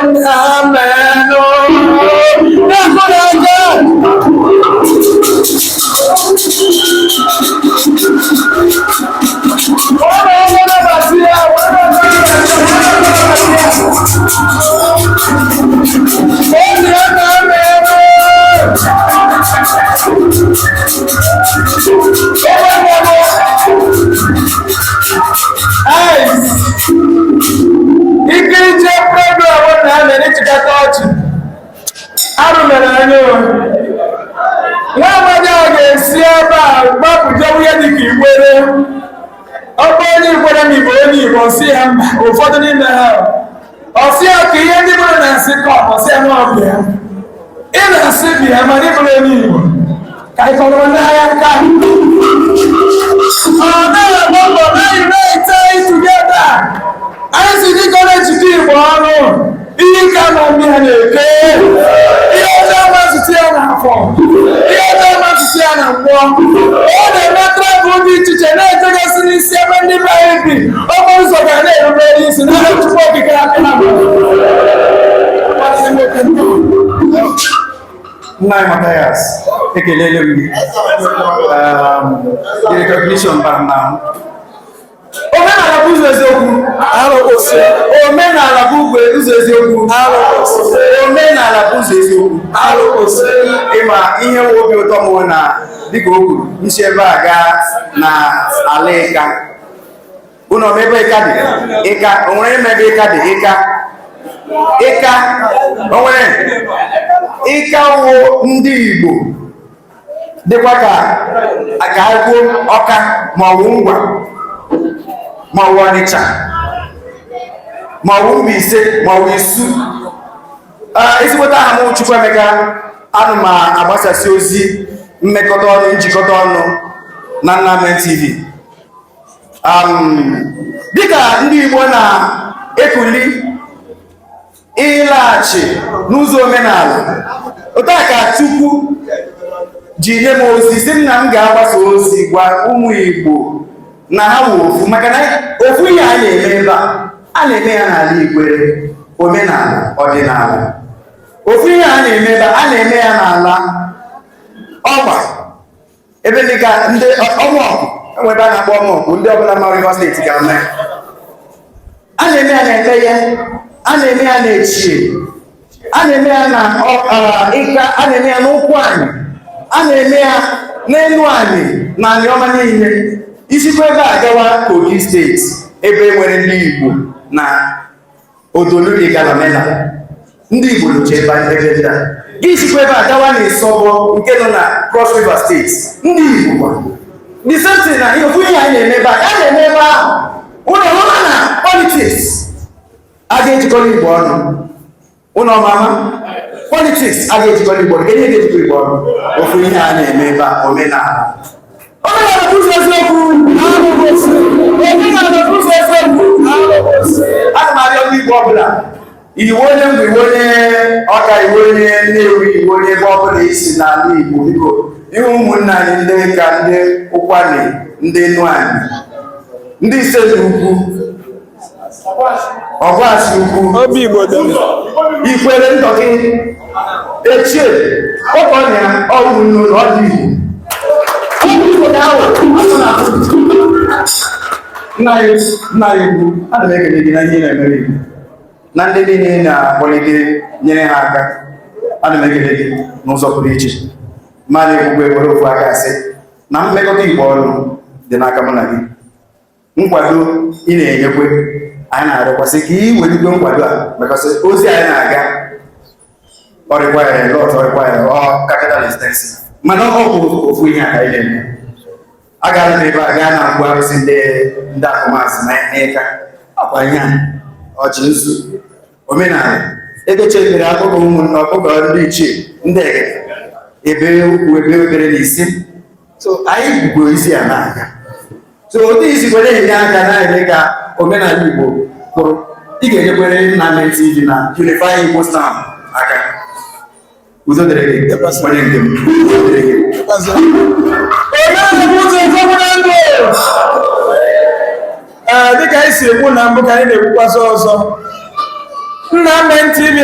Na-amenụ na-akụ n'aka. Ọ na-enye nabata ya, wee nabata ya. Obi ya na-amenụ. Ike ije program na-eme n'ịchịkọta ọchị arụ mere anya o. Nwa amadi a ga-esi ebe a gbapụ jewe ihe dịka Igbere. Ọ bụ onye Igbere ma Igbo, onye Igbo si ya mba. Ụfọdụ n'ime ha, ọ sị ya ka ihe ndị bụrụ na-asị kọp, ọ sị ya na ọ bịa ị na-asị bịa, mana ị bụrụ onye Igbo ka anyị kọrọ n'ahịa nka. Ọ na-agba mbọ na unite anyị together. Anyị si dịka na-ejikọ Igbo ọnụ, ihe ike ama ndị ha na-eke, ihe ọjọọ ama nzute ya n'afọ, ihe ọjọọ ama nzute ya na mmụọ. Ọ na-eme travel dị iche iche, na-ejegasị n'isi ebe ndị be anyị bi. Okporo ụzọ ga na-erubere isi n'aha Chukwu Okike aka na. Nna anyị Mathias, ekelele m gị. The recognition bara m n'ahụ. Omenala bụ ụzọ eziokwu. Omenala bụ ụzọ eziokwu. Omenala bụ ụzọ eziokwu. Ịma ihe nwe obi ụtọ m na dịka o kwuru, nsi ebe a gaa na ala Ịka. Unu ọma ebe Ịka dị? Ịka, o nwere ime ebe Ịka dị? Ịka, Ịka, o nwere Ịka wụ ndị Igbo dịkwa ka a kwuo Ọka maọbụ Ngwa maọbụ Ọnịcha maọbụ Mbaise maọbụ Isu. Ezigbote aha m, Chukwuemeka. Anụ m agbasasị ozi mmekọta ọnụ, njikọta ọnụ na Nnamen TV. Dịka ndị Igbo na-ekuli ịlaghachi n'ụzọ omenala, otu a ka Chukwu ji nye m ozi, si m na m ga-agbasa ozi gwa ụmụ Igbo na ha wụ ofu, maka na ofu ihe a na-eme ebe a, a na-eme ya n'ala Ikwere, omenala ọdịnala. Ofu ihe a na-eme ebe a, a na-eme ya n'ala ọgba, ebe dịka ndị ọmụọkụ enwe ebe a na-akpọ Ọmụọkụ. Ndị ọbụla ma Rivers State ga-ama ya. A na-eme ya na Ekpeye, a na-eme ya na Echie, a na-eme ya na Ịka, a na-eme ya n'ụkwụ anyị, a na-eme ya n'elu anyị na anyị ọma niile. Isikwa ebe a gawa Kogi State, ebe nwere ndị Igbo na Odolu Igalamela, ndị Igbo nọcha ebe ebe ndị a. Gị sikwa ebe a gawa na Ịsọbọ nke nọ na Cross River State, ndị Igbo kwa. The same thing na ofu ihe anyị na-eme ebe a, a na-eme ebe ahụ. Ụlọ hụla na politics a ga-ejikọrọ Igbo ọnụ. Ụlọ mama politics a ga-ejikọrọ Igbo ọnụ. Kedu ihe ga-ejikọ Igbo ọnụ? Ofu ihe a na-eme ebe a, omenala. Omenala bụ ụzọ eziokwu. Omenala bụ ụzọ eziokwu. Ana m arịọ ndị Igbo ọbụla, iwu onye mbụ, iwu onye Ọka, iwu onye Nnewi, iwu onye ebe ọbụla isi n'ala Igbo, biko, ihe ụmụnne anyị ndị ka ndị Ụkwani, ndị Enuani, ndị Iselu Ukwu, Ọgwasị Ukwu, Obi Igbo dị. Ikwere, Ntọkị, Echie, ọkọnya, ọwụ nnu na ọdị Igbo. Igbo ga-awụ asụ na asụ. Nna anyị, nna anyị ukwu, ana m ekele gị na ihe ị na-emere Igbo na ndị niile ị na-akpọlite, nyere ha aka. Ana m ekele gị n'ụzọ pụrụ iche. Ma na-ekwukwe were ofu aka asị na mmekọta Igbo ọnụ dị n'aka mụ na gị. Nkwado ị na-enyekwe anyị, na-arịọkwasị ka ị welikwe nkwado a, mekasị ozi anyị na-aga. Ọ require a lot, ọ require ọ capital extensive, mana ọ bụ ofu ihe a ka anyị na-eme. Agala m ebe a gaa na mgbe arụsị ndị akụmasị na n'ịka ọkwa ihe a, ọchị nzu omenala edoche ekpere akụkọ ụmụnne, ọkụkọ ndị ichie, ndị egede, ebe ukwu, ebe obere n'isi. So anyị bukwa isi a na-aga. So otu isi kwere enye aka na-eme ka omenala Igbo kwụrụ, ị ga-enyekwere Nnamen TV na Unify Igbo Sound aka. Udo dịrị gị, onye nke m. Udo dịrị gị. Omenala bụ ụzọ eziokwu na ndụ. Ee, dịka anyị si ekwu na mbụ, ka anyị na-ekwukwasị ọzọ. Nna Men TV.